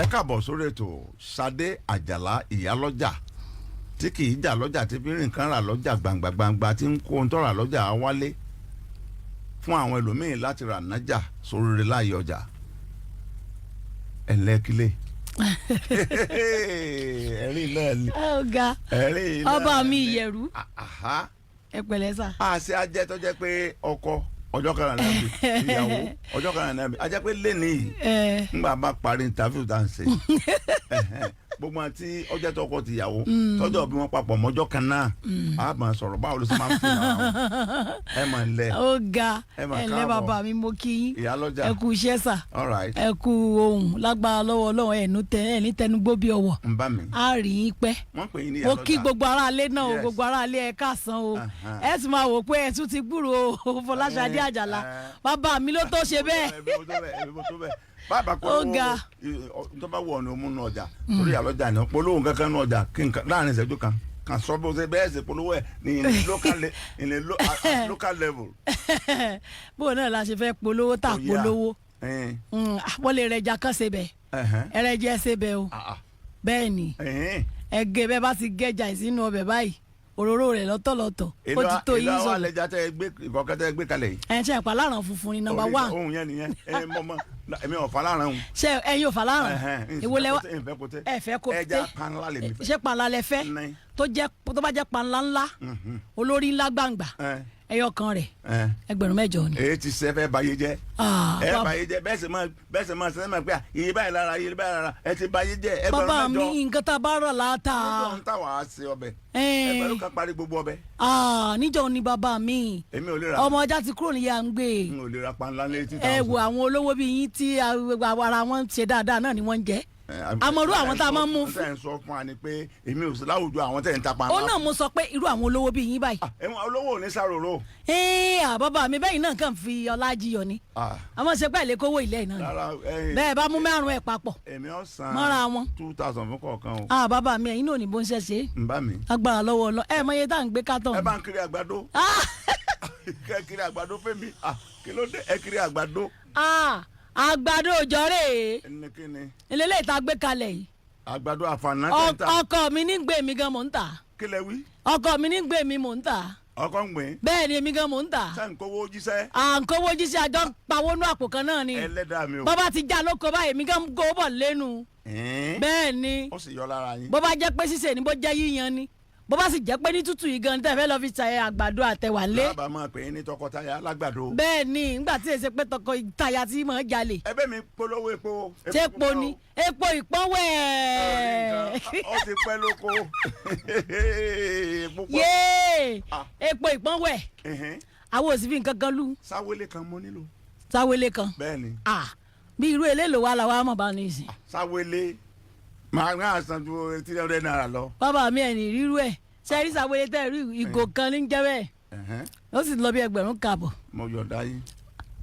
Ẹ káàbọ̀ sórí ètò. Ṣadé Àjàlá, ìyálọ́jà tí kì í jà lọ́jà, tí fi ń rìn kan rà lọ́jà gbangba gbangba, tí ń kó ohun tó rà lọ́jà wálé fún àwọn ẹlòmíín láti rà nájà sóríire láàyè ọjà. Ẹ̀lẹ́kílẹ̀ ẹ̀rín náà ni. Ọ̀gá. Ẹ̀rín náà. Ọba mi. Ni. Ìyẹ̀rú. Àhá. Ẹ pẹ̀lẹ́ sà. Àṣẹ ajẹ́ tó jẹ́ pé ọkọ ọjọ́ kan náà bí ìyàwó ọjọ́ kan náà bí ajẹ́ pé lẹ́nìí yìí, ẹ ngbà bá parí interview tá à ń ṣe ẹhẹn, gbogbo àti ọjọ́ tọkọ tìyàwó tọjọ́ bí wọ́n papọ̀ mọ́jọ́ kan náà, a máa sọ̀rọ̀ báwo ló ṣe máa ń fi hàn án. Ẹ máa ń lẹ. Ọ̀gá. Ẹ mà ẹ lẹ́. káàbọ̀. Bàbá mi, mo kí yín. Ìyálọ́jà. Ẹ kú iṣẹ́ sà. All right. Ẹ kú ohùn. Lágbára lọ́wọ́ Ọlọ́run, ẹ̀nu tẹ ẹ̀ ní tẹnugbó bí ọwọ́. Ń bá mi. Á rí yín pẹ́. Wọ́n pè yín ní Mo ìyálọ́jà. kí gbogbo aráalé náà o. Yes. Gbogbo aráalé, ẹ káàsán o. Ẹ sì máa wò pé ẹ tún ti gbúrò o Fọláṣadé Àjàlá. Bàbá mi ló tó ṣe bẹ́ẹ̀. Ẹbí mo tó bẹ́ẹ̀, ẹbí mo tó bẹ́ẹ̀. Bàbá kò Ó ga. tó bá wọ̀ ọ́ ní omú nù ọjà torí ìyálọ́jà ni polówó nǹkan kan nù ọjà kí nǹkan láàrin ìṣẹ́jú kan kan sọ bó ṣe bẹ́ẹ̀ ṣe polówó ẹ̀ ní in local le- in a lo- at at local level. Bóun náà la ṣe fẹ́ polówó tà. Oh, yeah. Polówó. Wọ́n lè rẹja kan ṣe bẹ́ẹ̀. Ẹrẹ́jẹ ṣe bẹ́ẹ̀ o. Bẹ́ẹ̀ ni. Ẹgẹ bẹ́ẹ̀ bá ti gẹja ìsínú ọbẹ̀ báyìí, òróró rẹ̀ lọ́tọ̀lọ́tọ̀, ó ti tó Èló yín àwọn sọ̀rọ̀. àlẹjà tẹ gbé ìkọ̀kẹ́ tẹ gbé kalẹ̀ yìí? Ẹ̀ ṣe ìpàláràn funfun ni number one. Ohun yẹn nìyẹn. Ẹ mọ mọ èmi ò faláràn o. Ṣé ẹ̀yin ò faláràn? Èwo lẹ wá? Ìfẹ́ kò tẹ. Ẹ fẹ́ kó Ẹja tẹ. panla lèmi fẹ́. Ṣé panla lẹ fẹ́? Ní. Tó jẹ́, tó bá jẹ́ panla ńlá olórí ńlá gbàǹgbà, ẹyọ kan rẹ̀, 8,000 ni. Èyí ti sẹ́ fẹ́ bayé jẹ́. Ah, Ẹ bayé jẹ́. Bẹ́ẹ̀ sì máa sẹ́ni máa pé à, iye báyìí lára, iye báyìí lára, ẹ ti bayé jẹ́. Ẹgbẹ̀rún Bàbá mẹ́jọ. mi, nǹkan tá a bá rà láta. Ọjọ́ ń tà wá sí ọbẹ̀. 1,000 parí gbogbo ọbẹ̀. Ah, níjọ́ ni bàbá mi. Èmi ò lè ra. Ọmọ ọjà ti kúrò ní yà ń gbé. N ò lè ra panla ní 80 Ẹ thousand. wo àwọn olówó bíi yín tí ara wọn ń ṣe dáadáa náà ni wọ́n ń jẹ́. Àmọ̀rú àwọn tá a máa ń mú fún. Tẹ́ ń sọ fún wa ni pé èmi ò sí láwùjọ àwọn tẹ́ ń ta panla. Ó náà mo sọ pé irú àwọn olówó bíi yín báyìí. Ah, ẹ̀wọ̀n olówó ò ní sàròrò. Ee, àbábà mi, bẹ́yìn náà kàn fi ọlá jiyọ̀ ni. Ah, Àmọ́ ṣe pẹ́ẹ́lẹ́ kówó ilé náà ni. Rárá ẹ̀yin. Bẹ́ẹ̀ bá mú márùn ẹ̀ papọ̀ Èmi ò san mọ́ra wọn. 2,000 fún kọ̀ọ̀kan o. Ah, bàbá mi, ẹ̀yin náà ò ní bó ń ṣe ṣe. N bá mi. Agbára lọ́wọ́ ọlọ́ ẹ mọ iye tá à ń gbé kátọ̀. Ẹ bá ń kiri àgbàdo. Kẹ kiri àgbàdo fẹ́mi. Ah, kí ló dé? Ẹ kiri àgbàdo. Ah, àgbàdo òjọ́rè. Ẹni kí ni? Eléyìí tá a gbé kalẹ̀ yìí. Àgbàdo àfààná tẹ́ńtà. Ọkọ mi ní gbé mi gan mò ń tà. Kí lẹ wí? Ọkọ mi ní gbé mi mò ń tà. Ọkọ ń gbìn. Bẹ́ẹ̀ ni, èmi gan mò ń tà. Sẹ́yìn kówó jíṣẹ́. À ń kówó jíṣẹ́, àjọ ń pawó nú àpò kan náà ni. Ẹlẹ́dàá mi o. Bọ́bá ti já lóko báyìí, èmi gan kó bọ̀ lẹ́nu. Ẹ̀ẹ́n. Bẹ́ẹ̀ ni. Ó sì yọ lára yín. Bó bá jẹ́ pé sísè ni, bó jẹ́ yíyan ni, bó bá sì jẹ́ pé ní tútù yìí gan tẹ́ fẹ́ lọ́ọ́ fi ṣe àgbàdo àtẹwà lé. Lábàá máa pè é ní tọkọtaya alágbàdo. Bẹ́ẹ̀ ni, nígbà tí èsè pé tọkọ ìtayà tí mò ń jalè. Ẹbẹ mi polówó epo. Ṣé epo ni epo ìpọ́nwẹ́? Ó ti pẹ́ lóko. Epo pọ̀. Yéé. Ah. Epo ìpọ́nwẹ́. Àwọn ò sì fi nǹkan kan lù. Sáwélé kan mo nílò. Sáwélé kan? Bẹ́ẹ̀ ni. Ah, bí irú eléèlò wa làwa mọ̀ bá ní ìsìn. Sáwélé màá ń àṣàn ju ₦300 lọ. Bàbá mi, ẹ̀ ní rírú ẹ̀ ṣe rí. Sáwélé tẹ́ rí ìgò kan ní jẹ́ bẹ́ẹ̀, ó sì lọ bí 1,500. Mo yọ̀ǹda yín.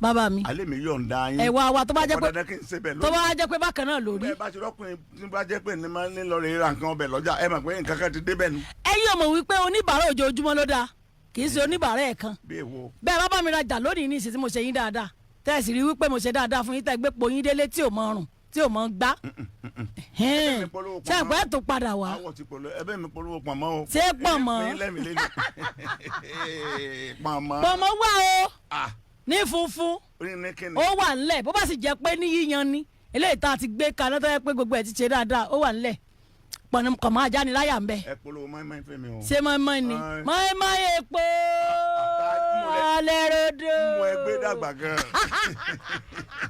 Bàbá mi. Alẹ́ mi yọ̀ǹda yín. Ẹ̀wà wa tó bá jẹ́ Ọ̀pọ̀ pé dandan kí n ṣe bẹ̀ tó lónìí. bá jẹ́ pé bákan náà lórí. Bẹ́ẹ̀ bá ti rọ́kùnrin tí bá jẹ́ pé ní máa ń lọ rè ra nǹkan ọbẹ̀ lọ́jà, ẹ mọ̀ pé nǹkan kan ti débẹ̀ nu. Ẹ̀yin ò mọ̀ wípé oníbàárà ojoojúmọ́ ló dáa, kì í ṣe oníbàárà ẹ̀kan. Bí èwo? Bẹ́ẹ̀ bá bá mi rajà lónìí ní ìsìn tí mo ṣe yín dáadáa, tẹ́ ẹ sì rí wípé mo ṣe dáadáa fún yín, tẹ́ ẹ gbé po yín délé tí ò mọ ọrùn, tí ò mọ gbá, Ẹbẹ̀ mi polówó ṣé pọ̀nmọ́. ẹ̀pẹ́ tó padà wá. Àwọ̀ ti polówó, ẹbẹ̀ mi polówó pọ̀nmọ́ o. Ṣé pọ̀nmọ́? Èmi pín lẹ́mìí lẹ́nu. Pọ̀nmọ́. Pọ̀nmọ́ wà o. Ah, ní funfun. Orí ní kíni? Ó wà ńlẹ̀. Bó bá sì jẹ́ pé ní yíyan ni, eléyìí tá a ti gbé kaná tó yẹ pé gbogbo ẹ̀ ti ṣe dáadáa, ó wà ńlẹ̀. Pọ̀nmọ́ ajániláyà ń bẹ. Ẹ polówó mọ́ínmọ́ín fún mi o. Ṣé mọ́ínmọ́ín ni? Ẹ. Mọ́ínmọ́ín epo Ah, alẹ́ rodo. Mo ẹgbẹ́ dàgbà gan.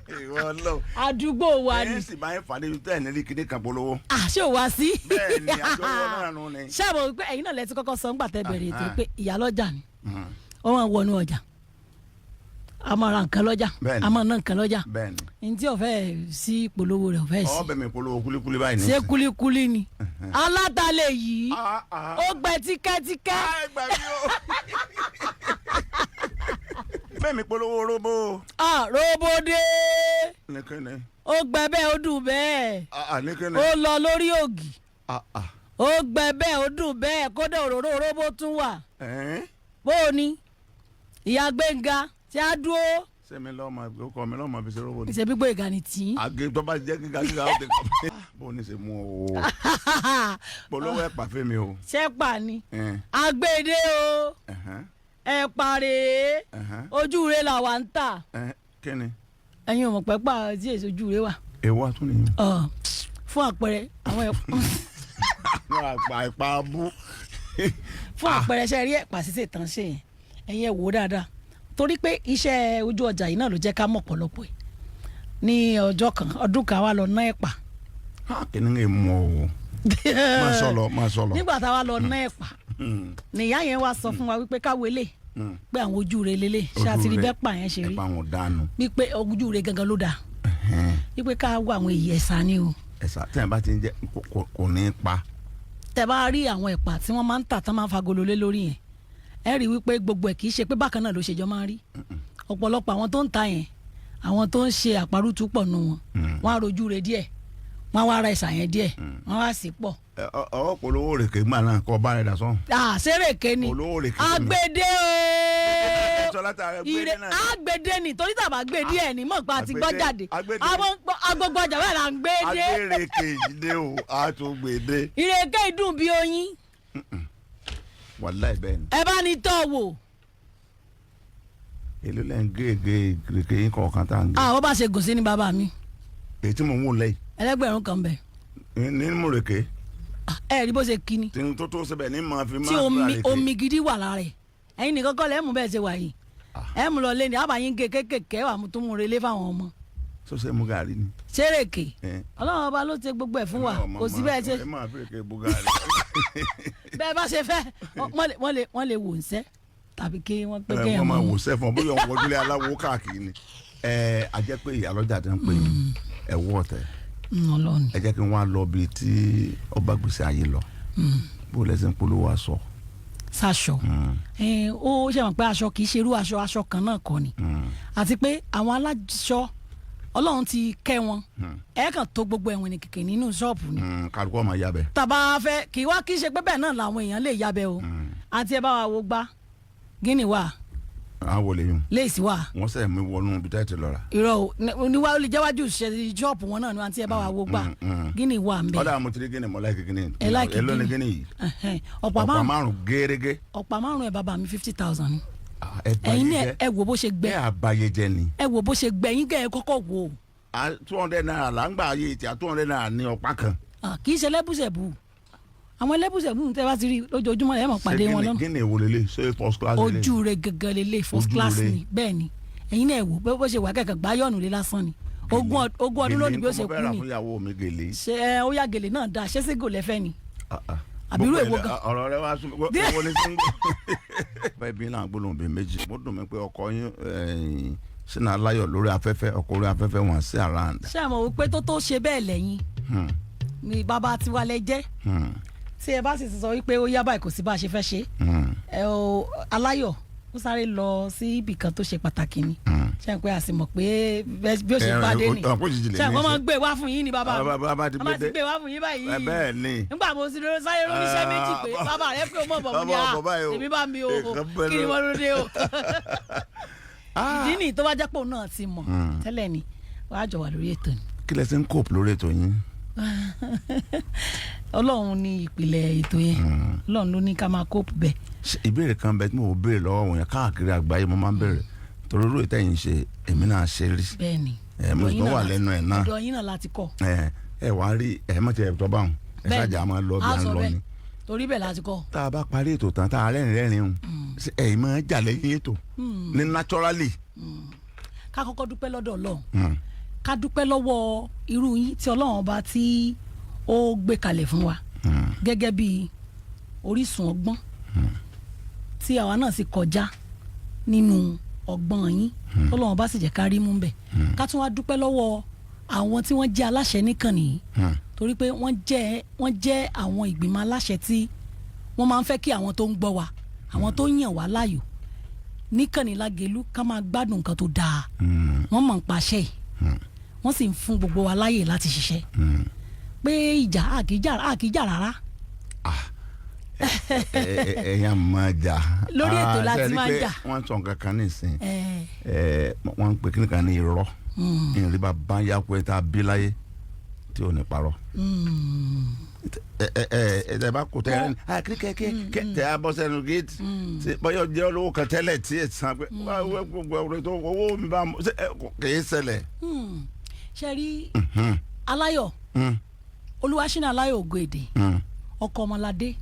Ìwọ lọ. Àdúgbò wa ni. Ẹ sì máa ń fà níbi tẹ́ ẹ̀ ní kíní kan polówó. Ah, ṣé ò wá sí? Bẹ́ẹ̀ ni, àjọ wọn náà nù ni. Ṣé àmọ́ wípé ẹ̀yin náà lẹ ti kọ́kọ́ sọ ńgbà tẹ́ bẹ̀rẹ̀ ètò Ah. pé ìyálọ́jà ni wọ́n máa wọnú ọjà, a máa ra nǹkan lọ́jà, Bẹ́ẹ̀ni. a máa ná nǹkan lọ́jà. Bẹ́ẹ̀ ni. Ní tí ọ̀fẹ́ sí ìpolówó rẹ̀ ọ̀fẹ́ sí. Ọbẹ̀ mi polówó kúlíkúlí báyìí ní. Ṣé kúlíkúlí ni alátalẹ̀ yìí? Ah, ah. Ó gbẹ tíkẹ́tíkẹ́. Ah, ẹ gbà mí o. Bẹ́ẹ̀ mi polówó róbó. Ah, robode. Nìkẹ́ni. Ó gbẹ bẹ́ẹ̀, ó dùn bẹ́ẹ̀. Ah, ah, nìkẹ́ni. Ó lọ lórí ògì. Ah, ah. Ó gbẹ bẹ́ẹ̀, ó dùn bẹ́ẹ̀. Kódà òróró róbó tún wà. Ẹ̀ẹ́n. Bó o ní ìyá Gbẹ̀ngà tí a dúró. Sẹ́mi lọ́mọ ọkọ mi lọ́mọ fi ṣe róbó ni. Ìṣe gbígbó ìgànnì tì í. Àgé tó bá jẹ́ gíga gíga ó ti kọ́. Bó o ní ṣe mú o polówó ẹ̀pà fún mi o. Ṣẹ́pà ni. Ẹn, Agbede o. Ẹ̀hẹ́n, Ẹ̀pà rèé. Ẹ̀hẹ́n, Ojú rẹ làwa ń tà. Ẹ̀hẹ́n, kí ni. Ẹ̀yin ò mọ̀ pẹ́pà tí èso ojú rẹ wà. Èwo àtún nìyẹn. Ọ̀, fún àpẹẹrẹ àwọn ẹ̀pà Wọ́n àpà ẹ̀pà abú. Fún àpẹẹrẹ, ṣe rí ẹ̀pà sísè tán ṣe yẹn, ẹ̀yin ẹ̀ wò ó dáadáa, torí pé iṣẹ́ ojú ọjà yìí náà ló jẹ́ ká mọ̀ pọ̀lọpọ̀ ẹ̀. Ní ọjọ́ kan, ọdún kan, wá lọ ná ẹ̀pà. Ha, kí ni ń mú o. Máa sọ lọ, máa sọ lọ. Nígbà táwa lọ ná ẹ̀pà, nìyá yẹn wá sọ fún wa wípé káwé lè pé àwọn ojú rẹ lélẹ̀ ṣé àti rí Ojú rẹ. bẹ́ẹ̀ pà yẹn ṣe rí. Ẹ̀pà wọn dànù. Wípé ojú rẹ gangan ló dáa, wípé ká wá àwọn èyí ẹ̀sà ni o. Ẹ̀sà tí ẹ̀ bá ti ń jẹ kò ní í pa. Tẹ bá rí àwọn ẹ̀pà tí wọ́n máa ń tà tán máa ń fagolo lé lórí yẹn, ẹ rí wípé gbogbo ẹ̀ kì í ṣe pé bákan náà ló ṣe jọ máa ń rí. Ọ̀pọ̀lọpọ̀ àwọn tó ń ta yẹn, àwọn tó ń ṣe àparùtù pọ̀ nù wọn. Wọ́n á rojú rẹ díẹ̀, wọ́n á wá ra ẹ̀sà yẹn díẹ̀, wọ́n á wá sí pọ̀. Ẹ, ọwọ́ polówó rèké gbà náà kọ́ bá rẹ̀ dà sọ́n. Àṣẹrèké ni. Olówó rèké ni. Agbede o. Sọ látara gbé Ire náà. agbede ni, torí tàbá gbé díẹ̀ ní mọ̀ pé a ti gbọ́ Agbede, jáde. agbede. Àwọn agbogbo ọjà bẹ́ẹ̀ là ń gbé dé. Agbèrèké ìdè o, àtúngbèdè. Ìrèké ìdùn bí oyin. Wàláì bẹ́ẹ̀ ni. Ẹ bá ní tọ́ wò. Èló lẹ́ ń gé ègé ìrèké yín kọ̀ọ̀kan tá à ń gé? Àwọn bá ṣe gùn sí ni bàbá mi. Èyí tí mò ń wò lẹ́yìn. 1,000 bẹ̀. Nínú rèké. Ah, ẹ rí bó ṣe kí ni. Tí n tó tó síbẹ̀ ní màá fi Tí máa omi rèké. Omi gidi wà lára ẹ̀. Ẹ̀yin nìkan kọ́ lẹ́mú bẹ́ẹ̀ ṣe wà yìí. Ẹ mú lọ lé ní àbáyín gé kékèké wà mú tó mú relé fáwọn ọmọ. Sọ́sẹ́ mú gàrí ni. Ṣérèké. Ẹ. Ọlọ́run ọba ló ṣe gbogbo ẹ̀ fún wa. Kò sí bẹ́ẹ̀ ṣe Ẹ máa fi rèké bú gàrí. Bẹ́ẹ̀ bá ṣe fẹ́, wọ́n lè wò ń sẹ́ tàbí kí wọ́n pé Ẹ, kéèyàn wọ́n máa mú. wò sẹ́fọ̀n bóyá wọ́n wọjúlé aláwo káàkiri ni. Ẹ a jẹ́ pé ìyálọ́jà ti ń pè mí ẹ wọ́ ọ̀tẹ̀. Ọlọ́run. Ẹ jẹ́ kí n wá lọ bíi tí ọba gbèsè ayé lọ, bó lẹ́sìn polówó aṣọ. Ṣaṣọ. Ẹ, ó ṣe mọ̀ pé aṣọ kì í ṣerú aṣọ, aṣọ kan náà kọ́ ni, àti pé àwọn aláṣọ, Ọlọ́run ti kẹ́ wọn, ẹ kàn tó gbogbo ẹ̀wọ̀n ní kìkì nínú ṣọ́ọ̀bù ni. Kálukú ọmọ yabẹ. Tàbá fẹ́ kì í wá kì í ṣe pé bẹ́ẹ̀ náà làwọn èèyàn lè yabẹ o. Àti ẹ bá wa wo gbá gíní wà. Àwọn wọlé yun. Léèsì wà. Wọ́n sẹ̀ mí wọnú ibi tẹ́ ti lọ rà. Irọ́ o, níwá ó lè jẹ́wájú ṣe ṣọ́ọ̀bù wọn náà ni. Àti ẹ bá wa wo gbá gíní wà ń bẹ. Ọ̀dà mo ti rí gíní, mo láìkí gíní. Ẹ láìkí Èló ni gíní. gíní yìí? Ẹhẹ́n, ọ̀pá Ọ̀pá márùn. márùn gẹ́rẹ́gẹ́. Ọ̀pá márùn ẹ̀ bàbá mi, 50,000 ni. Ah, ẹ báyé Ẹ̀yin náà jẹ́. ẹ wò bó ṣe gbẹ. Ẹ àbáyé jẹ ni. Ẹ wò bó ṣe gbẹ yín kẹ́ ẹ kọ́kọ́ wò ó. ₦200 là ń gbà ayé tí a ₦200 ní ọ̀pá kan. Ah, kì í ṣe ẹlẹ́bùsẹ̀bù. Àwọn ẹlẹ́bùsẹ̀bù tẹ́ bá ti rí lójoojúmọ́ ẹ mọ̀ pàdé Ṣé wọn lọ́nà. gíní èwo lélẹ̀? Ṣé first class lélẹ̀? Ojú rẹ gẹ́gẹ́ lélẹ̀, first Ojú class rẹ. ni. Bẹ́ẹ̀ ni, ẹ̀yin náà ẹ wò bó ṣe wà, kẹ̀kẹ́ gbá yọ̀nù lé lásán ni. 20 ọdún lónìí bí ó ṣe Gèlè kú mo fẹ́ rà ni. fún ìyàwó mi gèlè. Ṣe ẹ ó yá, gèlè náà dáa. Ṣé ségò lẹ́fẹ́ ni? Ah, ah. Àbírú Gbogbo èwo ẹ̀ gan? Ọ̀rọ̀ rẹ wá sún owó ní single. Bẹ́ẹ̀ bí náà gbólóhùn bíi méjì. Mo dùn mí pé ọkọ yín sínú aláyọ̀ lórí afẹ́fẹ́, ọkọ orí afẹ́fẹ́ wọn sí around. Ṣé àmọ̀ wípé tó ṣe bẹ́ẹ̀ lẹ́yìn ni bàbá tiwa lẹ jẹ́. Tí ẹ bá sì ti sọ wípé ó yá báyìí, kò sí bá a ṣe fẹ́ ṣe. Ẹ o, aláyọ̀ ó sáré lọ sí ibì kan tó ṣe pàtàkì ni. Ṣé n pé a sì mọ̀ pé bí ó ṣe Ẹ, pàdé ni. ọ, kó jìjì lè Ṣé ní àwọn í máa ṣe. ń gbé wá fún yín ni bàbá Ah, mi. bàbá ti A máa gbé ti dé. gbé wá fún yín báyìí. Ẹ, bẹ́ẹ̀ ni. Nígbà mo sì lórí sáré lóríṣẹ́ méjì pé Ah, bàbá rẹ pé o mọ̀ bọ̀, mo ní bàbá à ọkọ̀ báyìí o. èmi bá mi o, Nǹkan bẹ́ẹ̀ kí ni lọ. wọ́n ló dé o. Ìdí nìyí tó bá jẹ́ pé òun náà ti mọ̀ tẹ́lẹ̀ ni wàá jọ wà lórí ètò ni. Kí lẹ ṣe ń cope lórí ètò yín? Ọlọ́run ní ìpìlẹ̀ ètò yẹn, Ọlọ́run ló ní ká máa kóòpù bẹ́ẹ̀. Ṣé ìbéèrè kan bẹ tí mo béèrè lọ́wọ́ wọn yẹn káàkiri àgbáyé, mo máa ń béèrè torí irú ìtẹ̀yìn ṣe èmi náà ṣe rí. Bẹ́ẹ̀ ni. Ẹ, mo sì Ọ̀dọ̀ tún yín wà náà lẹ́nu ẹ̀ náà. Ọ̀dọ̀ yín náà láti kọ́. Ẹ ẹ wàá rí ẹ mọ̀ tí ẹ tọ́ bá wọn ẹ Bẹ́ẹ̀ ṣáàjà máa lọ bí a à ń sọ lọ bẹ́ẹ̀, ni. Torí bẹ́ẹ̀ láti kọ́. Tá a bá parí ètò tán, tá a rẹ́rìn rẹ́rìn o, ṣé ẹ̀yin máa jà lẹ́yìn ètò ní naturally? Ká kọ́kọ́ dúpẹ́ lọ́dọ̀ Ọlọ́run. Ká dúpẹ́ lọ́wọ́ irú yín tí Ọlọ́run ọba tí ó gbé kalẹ̀ fún wa gẹ́gẹ́ bí orísun ọgbọ́n, tí àwa náà sì kọjá nínú ọgbọ́n yín, Ọlọ́run ọba sì jẹ́ ká rí mú bẹ̀. Ká tún wá dúpẹ́ lọ́wọ́ àwọn tí wọ́n jẹ́ aláṣẹ níkànnì yìí, torí pé wọ́n jẹ́ àwọn ìgbìmọ̀ aláṣẹ tí wọ́n máa ń fẹ́ kí àwọn tó ń gbọ́ wa, àwọn tó yàn wá láàyò níkànnì Lágelú, ká máa gbádùn nǹkan tó dáa. Wọ́n mọ̀ ń paṣẹ yìí, wọ́n sì ń fún gbogbo wa láàyè láti ṣiṣẹ́. Pé ìjà àkìjà àkìjà rárá. Ẹ̀yà máa jà. Lórí ètò Ah, láti ṣe rí máa pé jà. wọ́n sọ nǹkan kan nísìn. Ẹ. Ẹ, wọ́n ń pè kí nìkan ní irọ́ ìrìn bá bá yá pé tá a bí láyé. Tí ò ní parọ́. Ẹ ẹ ẹ ẹ ẹ bá kò tẹ ẹ ẹ kí kí kí tẹ ẹ bọ́ sẹ́nu géètì tí bọ́yọ̀ jẹ́ olówó kan tẹ́lẹ̀ tí ẹ san pé wá wá gbogbo ọ̀rẹ́ tó owó mi bá mọ̀ ṣe ẹ kì í ṣẹlẹ̀. Ṣe rí Aláyọ̀, Olúwaṣínà Aláyọ̀ Ògo Èdè, ọkọ Ọmọládé,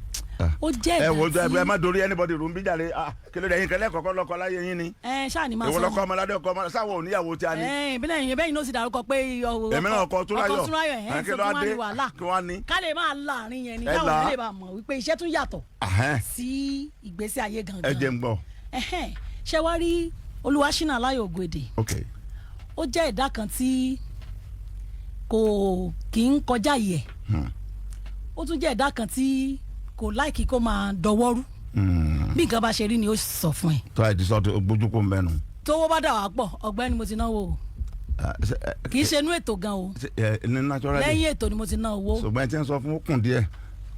ó jẹ́ Ẹ wo ẹ̀dá ẹ tí má dorí anybody rú ń bí jàre. Ah, kí ló dé yín kẹlẹ́ kọ́kọ́ lọ́kọ láyé yín ni? Ẹ ṣáà ní máa Èwo sọ. lọ́kọ Ọmọládé? Ọkọ Ọmọládé sáwọn oníyàwó tí a ní. Ẹ ìbílẹ̀ yìí bẹ́ẹ̀ ni ó sì dárúkọ pé Èmi náà ọkọ Túnráyọ̀. Ọkọ Túnráyọ̀ ẹ̀ Ẹ, kí ṣe ló tún wá wá dé? ní wàhálà? Kí wá ní? Ká lè máa láàrin yẹn ni Ẹ káwọn là. èèyàn lè bá mọ̀ wípé iṣẹ́ tún yàtọ̀ Ahẹ́n. sí ìgbésí ayé gangan. Ẹ jẹ́ ń gbọ́. Ẹhẹ́n. Ṣé wá rí Olúwaṣínà Aláyọ̀ Ògo Èdè, ó jẹ́ ẹ̀dá kan tí kò kì í kọjá yẹ̀. Ó tún jẹ́ ẹ̀dá kan tí kò like kó máa dọwọ́rú. Bí nǹkan bá ṣe rí ni ó sọ fún ẹ. Tó àìdí sọ tó gbójú kó ń bẹnu. Tówó bá dà wá pọ̀, ọ̀gbẹ́ni, mo ti náwó o. Kì í ṣe inú ètò gan o. Ní naturally. Lẹ́yìn ètò ni mo ti ná owó. Ṣùgbọ́n ẹ ti ń sọ fún okùn díẹ̀.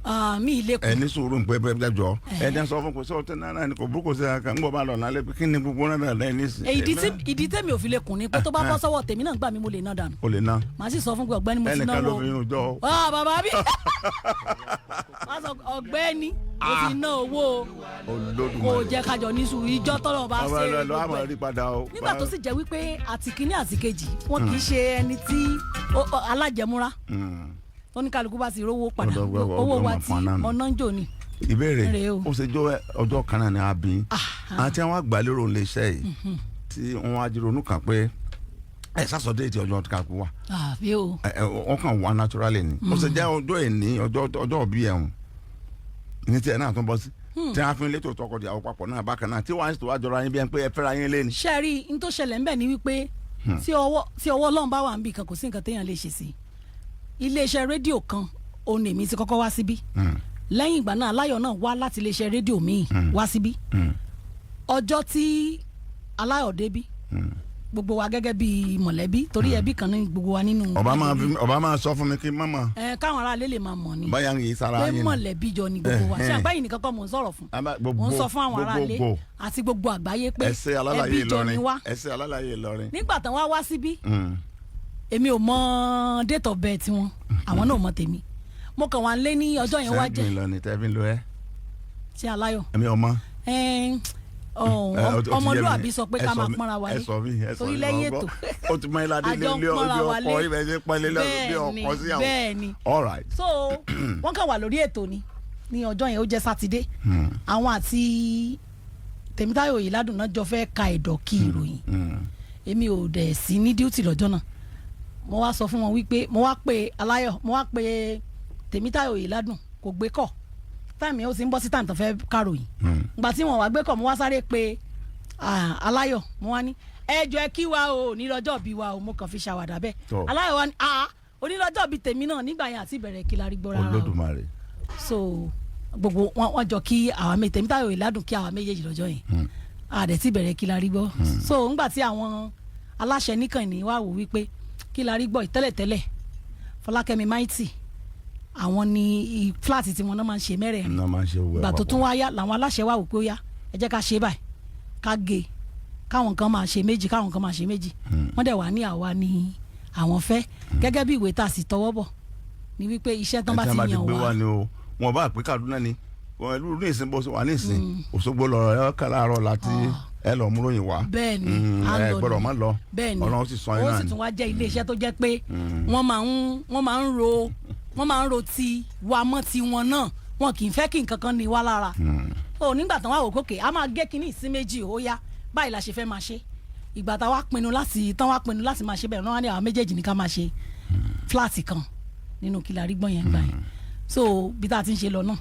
Ah, mi ì lè Ẹ kù. ní sùúrù ń pẹ́ pẹ́ jọ. Ẹ ti ń sọ fún kò sí ọtí náírà ni kò burúkú sí ẹ̀ka ń bọ̀ bá lọ nálẹ́ pé kí ni gbogbo náírà lẹ́yìn ní sí. Ìdí tèmi ò fi lè kùn ni pé tó bá bọ́ sọ́wọ́ tèmi náà gbà mí, mo lè ná dànù. O lè ná. Màá sì sọ fún pé ọ̀gbẹ́ni, mo ti Ẹnìkan náwó. ló fi irun jọ. Ah, bàbá mi, màá sọ ọ̀gbẹ́ni, mo ti ná owó o. Kò Olódùmarè. jẹ́ kájọ ní sùúrù ìjọ tọ́lọ̀ bá Ọba ṣe lọ lọ gbogbo àmọ́ ẹ̀. rí padà o. Nígbà tó sì jẹ́ wípé àti kínní àti kejì wọn kì í ṣe ẹni tí alájẹmúra, oníkálukú bá ti rówó padà owó Ọ̀dọ̀ wa ọmọ tí fún aná nù. ọ̀nà ń jò ní. Ìbéèrè. Rèé o. Ó ṣe jọ ọjọ́ kan náà ni a bí àti àwọn àgbàlérò lè ṣe yìí tí wọ́n á ronú kan pé ẹ sásọ déètì ọjọ́ kakú wa. Àbí o. Ẹ ẹ, wọ́n kàn wá naturally ni. Ó ṣe jẹ́ ọjọ́ ìní, ọjọ́ òbí ẹ̀hún ní tiẹ̀ náà tún bọ́ sí tí wọ́n á fi ń létò tọkọ-tìyàwó papọ̀ náà bákan náà tí wọ́n á sì tó wá jọra yín bí ẹn pé ẹ fẹ́ra yín lé ni. Ṣe rí n tó ṣẹlẹ̀ ńbẹ̀ ni wípé tí ọwọ́ Ọlọ́run bá wà níbì kan, kò sí nǹkan téèyàn lè ṣe sí i. Iléeṣẹ́ rédíò kan òun èmi ti kọ́kọ́ wá síbí. Lẹ́yìn ìgbà náà, Aláyọ̀ náà wá láti iléeṣẹ́ rédíò míì wá síbí. Ọjọ́ tí Aláyọ̀ débí, gbogbo wa gẹ́gẹ́ bí mọ̀lẹ́bí, torí ẹbí kan ní gbogbo wa nínú Ọba máa sọ fún mi kí mọ́mọ́ ẹ káwọn aráalé lè máa mọ̀ ni báyà ń yí sára pé yín ni. mọ̀lẹ́bí jọ ni gbogbo wa. Ṣé àgbáyé nìkan kọ́ mò ń sọ̀rọ̀ fún? Gbogbo Mò ń sọ fún àwọn aráalé gbogbogbò. àti gbogbo àgbáyé pé Ẹsẹ alálàyé ẹbí jọ ni Ìlọrin. wá. Ẹsẹ alálàyé Ìlọrin. Nígbà tán wá wá síbí, èmi ò mọ date of birth wọn, àwọn náà ò mọ tèmi. Mo kàn wá lé ní ọjọ́ yẹn wá Sẹ́gun jẹ́ Ìlọrin tẹ́bí ń lo ẹ. Ṣé Aláyọ̀ Èmi ọmọ. ẹn, Ẹ, ó ti yé mi. ọmọlúàbí sọ pé Ẹ ká sọ máa pọ́nra wa ẹ lé sọ mí, ẹ sọ torí mí, lẹ́yìn mo ètò gbọ́. Ó ti mọ ilé adé àjọ ń ilé pọ́nra ilé wa ọkọ lé. ibẹ̀ ṣe pọ́n ilé lọ́dún bí Bẹ́ẹ̀ni, ọkọ síyàwó. bẹ́ẹ̀ni. All right. So wọ́n kàn wà lórí ètò ni ní ọjọ́ yẹn, ó jẹ́ Sátidé. Àwọn àti Tèmítáyọ̀ Oyèládùn náà jọ fẹ́ ka ẹ̀dọ̀ kí ìròyìn. Èmi ò dẹ̀ sí ní duty lọ́jọ́ náà. Mo wá sọ fún wọn wípé mo wá pe Aláyọ̀, mo wá pe Tèmítáyọ̀ Oyèládùn, kò gbé kọ̀. Time yẹn ó ti ń bọ́ sí time tó fẹ́ káròyìn. Ìgbà tí wọn wá gbé kọ̀, mo wá sáré pe Aláyọ̀. Mo wá ní ẹ jọ̀ọ́, ẹ kí wa o ní lọ́jọ́ bí wa o. Mo kàn fi ṣàwàdà bẹ́ẹ̀. Tọ́. Aláyọ̀ wa ní onílọ́jọ́ bí tèmi náà nígbà yẹn àti ìbẹ̀rẹ̀ kí la rí gbọ́ rárá o. Olódùmarè. So gbogbo wọn jọ kí àwa méjì, Tèmítáyọ̀ Oyèládùn kí àwa méjèèjì lọ́jọ́ yẹn, àdẹ̀ tí bẹ̀rẹ̀ kí la rí gbọ́. So ńgbà tí àwọn aláṣẹ níkànnì wá wò wípé kí la rí gbọ́ yìí, tẹ́lẹ̀tẹ́lẹ̀ Fọlákẹ́mi Mighty, àwọn ní flat tí wọn náà máa ń ṣe mẹ́rẹ̀ẹ̀rin. Iná máa ń ṣe wẹ̀. Ìgbà tó tún wá yá làwọn aláṣẹ wá wò pé ó yá, ẹ jẹ́ ká ṣe báyìí, ká gé, káwọn kan máa ṣe méjì, káwọn kan máa ṣe méjì. Wọ́n dẹ̀ wá ní àwa ni àwọn fẹ́ gẹ́gẹ́ bí ìwé tá a sì tọwọ́ bọ̀ ní wípé iṣẹ́ tán bá ti yàn gbé wá. Wá ni o, wọn bá pé Kaduna ni wọn ìlú ní ìsìn bó ṣe wà ní ìsìn Òṣogbo lọ́rọ̀ ẹ kà láàárọ̀ láti ẹ lọ múròyìn wá. Bẹ́ẹ̀ ni, á ẹ lọ gbọ́dọ̀ ni. má lọ. Bẹ́ẹ̀ ni. Ọlọ́run sì sọ yín Ó náà sì ni. tún wá jẹ́ iléeṣẹ́ tó jẹ́ pé wọ́n máa ń ro ti wa mọ́ ti wọn náà. Wọn kì í fẹ́ kí nǹkan kan ní wá lára o. Nígbà tán wá wò kókè a máa gé kínní sí méjì, ó yá, báyìí la ṣe fẹ́ máa ṣe. Ìgbà tá wá pinnu láti tán wá pinnu láti máa ṣe bẹ́ẹ̀ náà, wá ní àwọn méjèèjì ní ká máa ṣe flat kan nínú kí la rí gbọ́n yẹn gbà yẹn. So bí tá a ti ń ṣe lọ náà,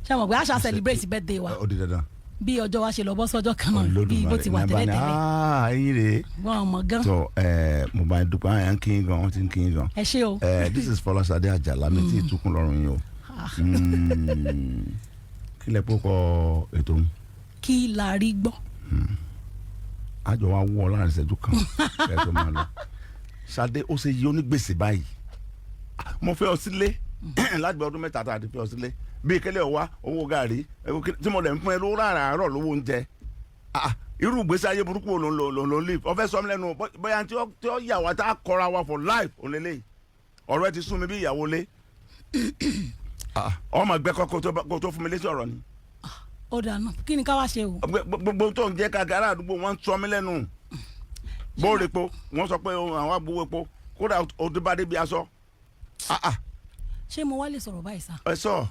ṣé àwọn pé a ṣá celebrate birthday wa Ó di dandan. bí ọjọ́ wa ṣe lọ bọ́ sọ́jọ́ kan náà, bí bó ti wà Olódùmarè tẹ́lẹ̀tẹ́lẹ̀. Ẹ̀yin rèé. Wọn mọ̀ gan. Tó ẹ, mo bá yín dúpẹ́, àyà ń kí yín gan, wọ́n ti ń kí yín gan. Ẹ ṣé o. Ẹ, this is Fọláṣadé Àjàlá mi tí ìtukùn lọ́rùn yín o. Kí lẹ kó kọ ètò ń? Kí la rí gbọ́. Àjọ wa wọ láàrin ìṣẹ́jú kan kẹ́ ẹ tó máa lọ. Ṣadé, ó ṣe yí onígbèsè báyìí. Mo fẹ́ ọ sílé láti bí ọdún 3 tá a ti fẹ́ ọ sílé, bíi kẹlẹ́ ọ̀wá owó gàrí tí mo lẹ̀ ń fún ẹ lówó rárá lówó oúnjẹ. Ah, irú ìgbésí ayé burúkú wo ló ń live? Ọfẹ́ sọmi lẹ́nu bóyá tí ó yà wá tá a kọra wa for life òun lélẹ́yìí. Ọ̀rọ̀ ẹ ti sún mi bí ìyàwó lé. Ọmọ ẹgbẹ́ kọ́ kó tó fún mi létí ọ̀rọ̀ ni. Ó dànù, kí ni ká wá ṣe o? Gbogbo tó ń jẹ́ ká ará àdúgbò wọn ń sọ mí lẹ́nu. Bóòrè epo, wọ́n sọ pé àwọn agbowó epo, kódà ó ti bá débi aṣọ. Ah, ah, Ṣé mo wá lè sọ̀rọ̀ báyìí sá? Ẹ sọ.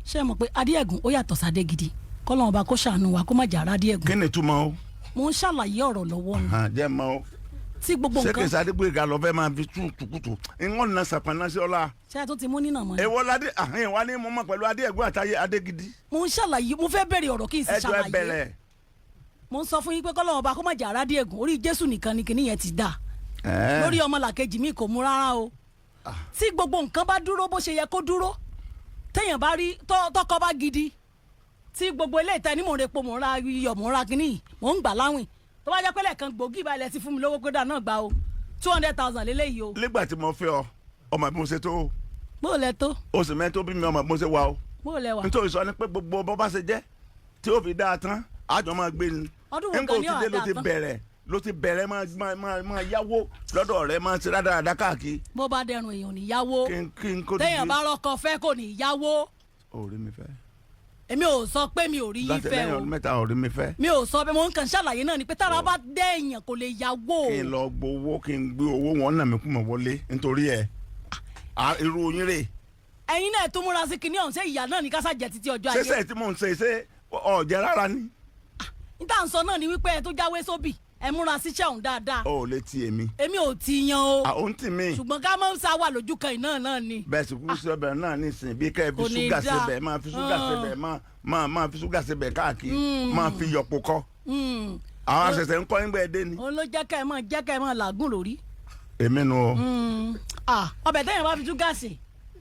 Ṣé mo pé adéẹ̀gùn ó yàtọ̀ sáde gidi? Kọ́lọ́run ọba kó ṣàánú wa, kó má jà rá adéẹ̀gùn. Kí ni ìtumọ̀ o? Mo ń ṣàlàyé ọ̀rọ̀ lọ́wọ́ ni. Hàn, jẹ́ mọ́ o. Tí gbogbo Ṣé nǹkan kìí sáré gbéga lọ fẹ́ máa fi tú tukutu ìwọ̀n nà sàpànà sí ọlá? Ṣé ẹ tún ti mú nínà mọ́ ni? Èwo ládé àhìn wa ní mo mọ̀ pẹ̀lú adéẹ̀gùn àtàyè adégidi. Mo ń ṣàlàyé, mo fẹ́ bẹ̀rẹ̀ ọ̀rọ̀ kí n sì Ẹjọ́ ẹ ṣàlàyé. bẹ̀rẹ̀. Mo ń sọ fún yín pé kọ́lọ́run ọba kó má jà rá adéẹ̀gùn. Orí Jésù nìkan ni kìnìyẹn ti dà. Lórí ọmọlàkejì mi kò mú rárá o. Tí gbogbo nǹkan bá dúró bó ṣe yẹ kó dúró, téèyàn bá rí tọkọ bá gidi, tí gbogbo ilé ìta ni mò ń repo, mò ń ra iyọ̀, mò ń ra kínní, mò ń gbà láwìn, tó bá jẹ́ pé lẹ́ẹ̀kan gbòógì báyìí lẹ ti fún mi lówó, kódà náà gbà o, 200,000 lélẹ́yìí o. Nígbà tí mo fẹ́ ọ, ọmọ bí mo ṣe tó. Bó lẹ tó? Oṣù mẹ́rin tó bí mi, ọmọ bí mo ṣe wà o. Bó lẹ wà? Nítorí sọ ni pé gbogbo bọ́ bá ṣe jẹ́ tí ó fi dáa tán, àjọ máa gbé ni. Ọdún wo Nígbà gan ó ni ti ó dé ló dáa ti tán? bẹ̀rẹ̀, ló ti bẹ̀rẹ̀ máa yáwó lọ́dọ̀ rẹ̀, máa ṣe rádaràda káàkiri. Bó bá dẹrùn, èèyàn ò ní yáwó. Kí n kó Téèyàn bá rọkọ fẹ́, kò ní yáwó. Ò rí mi fẹ́. Èmi ò sọ pé mi ò rí yín Láti fẹ́ lẹ́yìn o. ọdún 3, ò rí mi fẹ́. Mi ò sọ pé mo ń kàn ṣàlàyé náà ni pé tára bá dé, èèyàn kò lè yáwó. Kí n lọ gbowó, kí n gbé owó wọn nà mí kú mọ̀ wọlé nítorí ẹ̀. Irú yín rè. Ẹ̀yin náà tó múra sí kinní ọ̀hún, ṣé ìyá náà ní kásá jẹ títí ọjọ́ ayé? Ṣẹṣẹ tí mò ń ṣe, ṣé ọ̀jẹ̀ rárá ni? Níta ń sọ náà ni wípé ẹ tó jáwé sóbì, ẹ múra síṣẹ́ ọ̀hún dáadáa. Ó ò lè ti èmi. Èmi ò ti yan o. À ó ń tì mí. Ṣùgbọ́n ká máa ń sá wà lójú kan iná náà ni. Bẹ́ẹ̀ sì kú sí ọbẹ̀ náà nísìnyí, bí kẹ́ ẹ fi Kò ní ṣúgà dáa. síbẹ̀, máa fi ṣúgà síbẹ̀, máa fi ṣúgà síbẹ̀ káàkiri, máa fi yọ̀pọ̀ kọ́. Àwọn àṣẹ̀ṣẹ̀ ń kọ́ nígbà ẹdẹ ni. Òun ló jẹ́ ká ẹ máa jẹ́ ká ẹ máa làágùn lórí. Èmi nu o. Ah, ọbẹ̀ tẹ́yìn bá fi ṣúgà sè,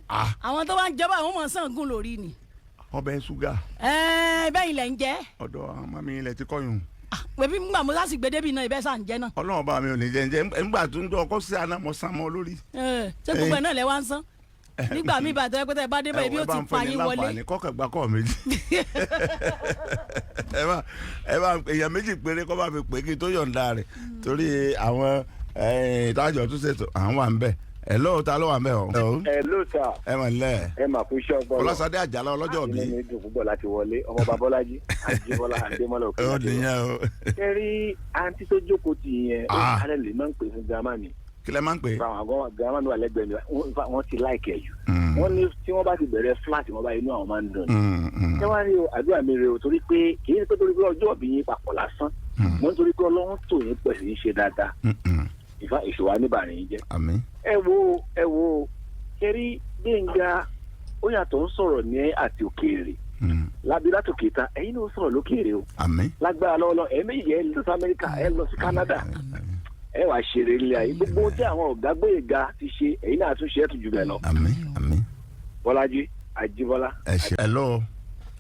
Ah, àwọn tó bá ń jẹ́ báyìí, wọ́n máa sàn gùn lórí ni. Ọbẹ̀ ṣúgà. Ẹ̀ẹ́, bẹ́ẹ̀ ilẹ̀ ń jẹ́. Ọ̀dọ̀ àwọn ọmọ mi ilẹ̀ ti kọ́yùn. Ah, pẹ̀bí ńgbà mo sá sì gbé débi náà, ibẹ̀ sà ń jẹ́ náà. Ọlọ́run bá mi ò ní jẹ́ ǹjẹ́ ńgbà tó ń dọ́ ọkọ sí àná mọ́ sá mọ́ lórí. Ẹ̀, ṣé gbogbo ẹ̀ náà lẹ wá ń sán nígbà míì bàtẹ́ pé tẹ́ bá débẹ̀, ibi ó ti pa yín wọlé. Kọ́kẹ́ gba kọ́ méjì, ẹ bá èèyàn méjì péré kọ́ bá mi pè kí n tó yọ̀ǹda rẹ̀, torí àwọn ìtajọ̀ tó ṣètò àwọn wà ń bẹ̀. Ẹ lóò, ta ló wà ń bẹ̀ o? Ẹ ló sà. Ẹ mọ̀ nílẹ̀. Ẹ mà kú iṣẹ́ ọgbọ́n. Ọlọ́sàdé Àjàlá ọlọ́jọ́ bí. Inú mi dùn púpọ̀ láti wọlé. Ọmọ Babọ́lájí Àjíbọ́lá Àdémọ́lá òkè. Ó nìyẹn o. Ṣé rí àǹtí tó jókòó tì yẹn, ó Ah. kálẹ̀ lè máa ń pè fún girama mi. Kí lẹ máa ń pè é? Àwọn àgọ́ girama mi wà lẹ́gbẹ̀ẹ́ mi, in fact, wọ́n ti like ẹ̀ jù. Wọ́n ní tí wọ́n bá ti bẹ̀rẹ̀ flat wọn bá, inú àwọn máa ń dùn ni. Ṣé wàá rí o, àdúrà mi rè o, torí pé kì í ṣe pé torí pé ọjọ́ òbí yín papọ̀ lásán, mo ń torí pé Ọlọ́run tò yín pẹ̀lú yín ṣe dáadáa. Ìfà ìṣòwò aníbàárẹ̀ yín jẹ́. Àmín. Ẹ wo, ẹ wo, ṣe rí Gbẹ̀ngà, ó yàtọ̀ ń sọ̀rọ̀ ní àti òkèèrè lábí látòkè ta, ẹ̀yin náà sọ̀rọ̀ lókèèrè o. Àmín. Lágbára lọ́wọ́lọ́wọ́, ẹ̀ méjì, ẹ lọ sí Amẹ́ríkà, ẹ lọ sí Canada, ẹ wàá ṣeré ilé ayé. Gbogbo ohun tí àwọn ọ̀gá Gbóyèga ti ṣe, ẹ̀yin náà tún ṣe é tún jù bẹ́ẹ̀ lọ. Àmín, àmín. Bọ́lájí Àjíbọ́lá. Ẹ ṣe, ẹ lóò.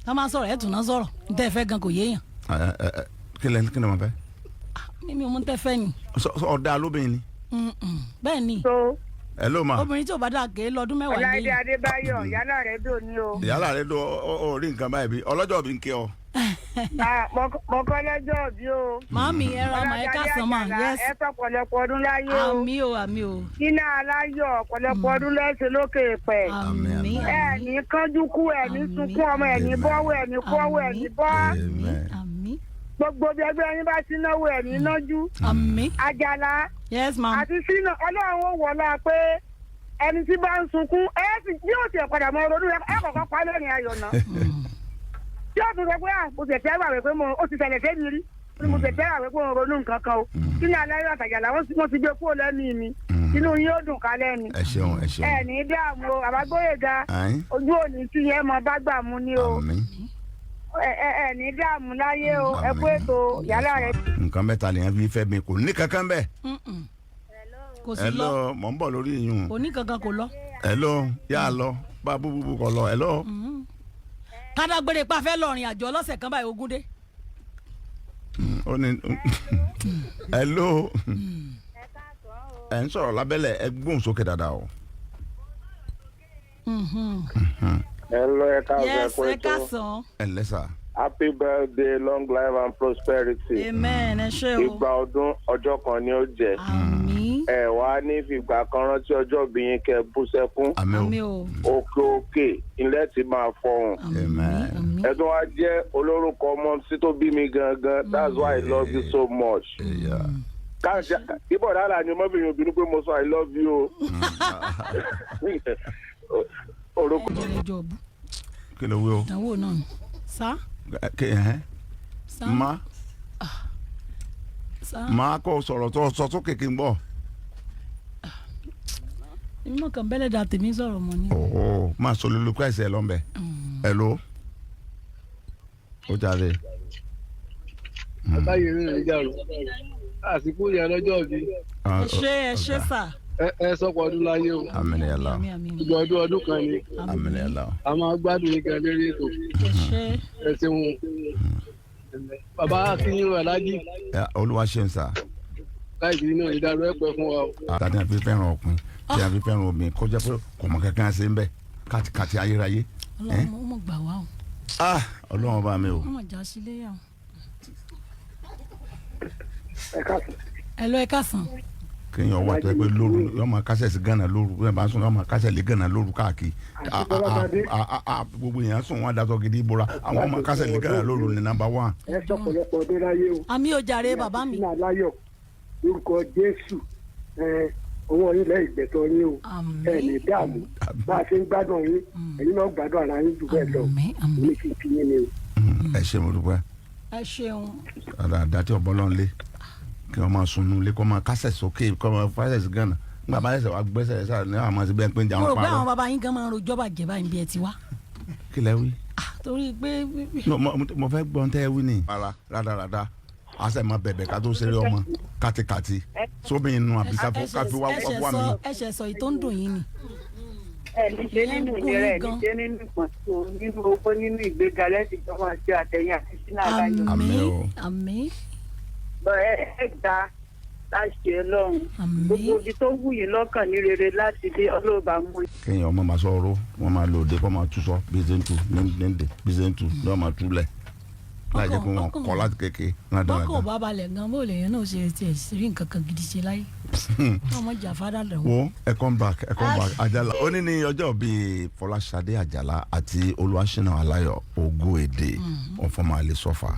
Tá máa sọ̀rọ̀, ẹ̀ tún náà sọ̀rọ̀ ntẹ́ fẹ́ gan kò yéèyàn. Ẹ ẹ, kí ni mo fẹ́? Mímí o mú ntẹ́ fẹ́ ni. Ọ̀dà lóbìnrin ni. Bẹ́ẹ̀ ni. So Ẹ ló ma. Obìnrin tí ò bá dà ké lọ́dún 10 Ọláìdé lẹ́yìn. Adébáyọ̀, yálà rẹ̀ dò ní o. Ìyálà rẹ dùn ọ rí nǹkan báyìí, bí ọlọ́jọ́ bí ń kí ọ. Ah, mo kọ́ lọ́jọ́ bí o. Màámi, ẹ ra mà, ẹ káàsán mà. Àjàlá, Yes. ẹ tọ̀pọ̀lọpọ̀ ọdún láyé o. Àmì o, àmì o. Iná aláyọ̀, ọ̀pọ̀lọpọ̀ ọdún lẹ́sẹ̀ lókè pẹ̀. Àmì. Ẹ ní kánjú kú, ẹ ní Àmín. sunkún ọmọ, ẹ ní bọ́wọ́, ẹ ní kọ́wọ́, ẹ ní bọ́. Amen. Àmì. Gbogbo bí ẹgbẹ́ yín bá ti náwó, ẹ ní nájú. Àmì. Àjàlá Yes ma. àti sínú Ọlọ́run ó wọlá pé ẹni tí bá ń sunkún, ẹ sì yóò tiẹ̀ padà mọ ronú, ẹ kọ̀ọ̀kan pa lẹ́rìn ayọ̀ náà tí ó fi sọ pé, ah, mo tẹ̀tẹ̀ wà wípé mo ó ti ṣẹlẹ̀ sẹ́mi rí. Ó ní mo tẹ̀tẹ̀ wà wípé mo ronú nǹkan kan o. Sínú aláyọ̀ àtàjàlá, wọ́n ti gbé kúrò lẹ́mìí mi. Inú yín ó dùn kálẹ̀ ni. Ẹ ṣeun, ẹ ṣeun. Ẹ ní dààmú o, àbágbóyèga. Àyín. Ojú òní tí yẹn mọ bá gbà mú ni o. Àmín. Ẹ ní dààmú láyé o. Ẹ kú ètò, yálà rẹ. Nǹkan mẹ́ta lèèyàn fi fẹ́ mi, kò ní kankan bẹ́ẹ̀. Kò Ẹ sí lọ. lọ, mọ̀ ń bọ̀ lórí ìyún. Kò ní kankan, kò lọ. Ẹ lọ, yà á lọ bá a búburú kọ lọ. Ẹ lọ. Kádágbére pa fẹ́ lọ rìn àjò ọlọ́sẹ̀ kan báyìí, ogún dé. Ó ní ẹ lọ, ẹ ń sọ̀rọ̀ lábẹ́lẹ̀, ẹ gbóhùn sókè dáadáa o. Ẹ lọ, ẹ káàbọ̀, ẹ Yes. kú Ẹ ètò. káàsán. Ẹ lẹ́sà. Happy birthday, long life and prosperity. Amen, ẹ ṣé o. Ìgbà ọdún ọjọ́ kan ni ó jẹ́. Àmì. Ẹ wá ní fìgbà kan rántí ọjọ́ bí yín kẹ́ bú sẹ́kún. Àmín Àmín o. o. Òkè òkè ilẹ̀ ti máa fọhùn. Àmín. Amen. Àmín. Ẹ tún wá jẹ́ olórúkọ ọmọ sí tó bí mi gangan. That's why I love you so much. Yeah. Káàsì ìbọ̀ dára ni ọmọbìnrin obìnrin pé mo sọ I love you o. Orúkọ Ẹjọ́ bú Kí ló wí o? ìdánwò náà ni. Sá. Ẹhẹ́n. Sá. Má Sá. má kó sọ̀rọ̀ tó sọ sókè kí n gbọ́. Èmi mọ̀ kàn bẹ́lẹ̀ dà tèmi sọ̀rọ̀ mọ́ ni. Ọ̀ọ́ máa sọ lólu kẹ́sì ẹ̀ lọ́nbẹ̀. Hello. Ó jáde. Báyìí rìn rìn jàrú àsìkò yẹn lọ́jọ́ bí. Ẹ ṣé, ẹ ṣé sà. Ẹ sọpọ̀ ọdún láyé o. Àmín ya Allah. Àmín, àmín. Ìgbà ọdún ọdún kan ni. Àmín ya Allah. A máa gbádùn yín gan lérí ètò. Ẹ ṣé. Ẹ ṣeun bàbá akínyìn alájí. Olúwa ṣeun sà. Káìsì náà ìdárò ẹ pẹ́ fún wa o. Tàbí àfi fẹ́ràn ọkùnrin tí a fi fẹ́ràn obìnrin kọjá pé kò mọ kankan ṣe ń bẹ kàtìkàtì ayérayé. Ọlọ́run ó mọ̀ gbà wá o. Ah, Ọlọ́run bá mi o. Ó mọ̀ já sílé yà o. Ẹ káàsán. Ẹ lọ, ẹ káàsán. Kéèyàn wà tó yẹ pé lóru yóò máa kásẹ̀ sí gánà lóru, yóò máa sùn, yóò máa kásẹ̀ lé gánà lóru káàkiri. Àti Bọ́lá-Gbadé. Gbogbo èèyàn sùn, wọn adatọ gidi bora, àwọn máa kásẹ̀ lé gánà lóru ní number one. Ẹ sọ̀pọ̀lọpọ̀ ọdún láyé o. Àmín o jàre bàbá mi. Sínú aláyọ̀ lórúkọ Jésù, ẹ ọwọ́ yín lẹ́yìn ìgbẹ́tọ̀ yín o. Àmín. Ẹ ní dààmú bá a ṣe ń gbádùn yín, ẹ̀yin náà gbádùn ara yín jù bẹ́ẹ̀ lọ. Àmín, àmín. Èmi kì í fi yín ni o. Ẹ ṣe, mo dúpẹ́. Ẹ ṣeun. Àdá tí ọ̀bọ lọ́n lé kí wọ́n máa sunú lé, kó máa kásẹ̀ sókè, kó máa kásẹ̀ sí gánà nígbà bá ṣẹ̀ṣẹ̀ wá gbẹ́sẹ̀ sáà ní àwọn àti bẹ́ẹ̀ pé ń jà Mo wọn rò pé àwọn parọ́. bàbá yín gan máa ń rojọ́ bàjẹ́ báyìí bí ẹ ti wá. Kí lẹ wí? Ah, torí pé No, mo fẹ́ gbọ́n tẹ́ wí ni. Rárá, rádaràda, a sẹ̀ máa bẹ̀bẹ̀ ká tó ṣeré ọmọ kátikàti sómi inú àbí káfí wá wá mi. Ẹsẹ̀ sọ èyí tó ń dùn yín ni. Ẹ ní ṣe nínú ìlera, ẹ ní ṣe nínú ìpọ̀njú, nínú owó, nínú ìgbéga lẹ́sìn tó máa ṣe àtẹ̀yìn àti sínú àbáyọ. Àmín Àmín. o. Àmín. Bọ́ ẹ ẹ gba láṣẹ Ọlọ́run. Àmín. Gbogbo ibi tó wù yín lọ́kàn ní rere láti dé, Ọlọ́ọ̀bá mú yín. Kéèyàn ọmọ máa sọ ọ̀rọ̀ wọn máa lò dé kó máa tú sọ bí ṣe ń tu ní ní bí ṣe ń tu ní wọn máa tú lẹ̀ láì jẹ́ pé wọn kọ́ láti kékeré Bọ́kàn ò rádaràda. bá balẹ̀ gan, bó lèyàn náà ṣe tiẹ̀ rí nǹkan kan gidi ṣe láyé. Ọmọ jà fádà lẹ̀ wọ́n. Wo, ẹ come back, ẹ come back. Àjàlá ó ní ọjọ́ bíi Fọláṣadé Àjàlá àti Olúwaṣínà Aláyọ̀ Ògo Èdè ọ̀fọ̀mọ́ àlè sọ́fà.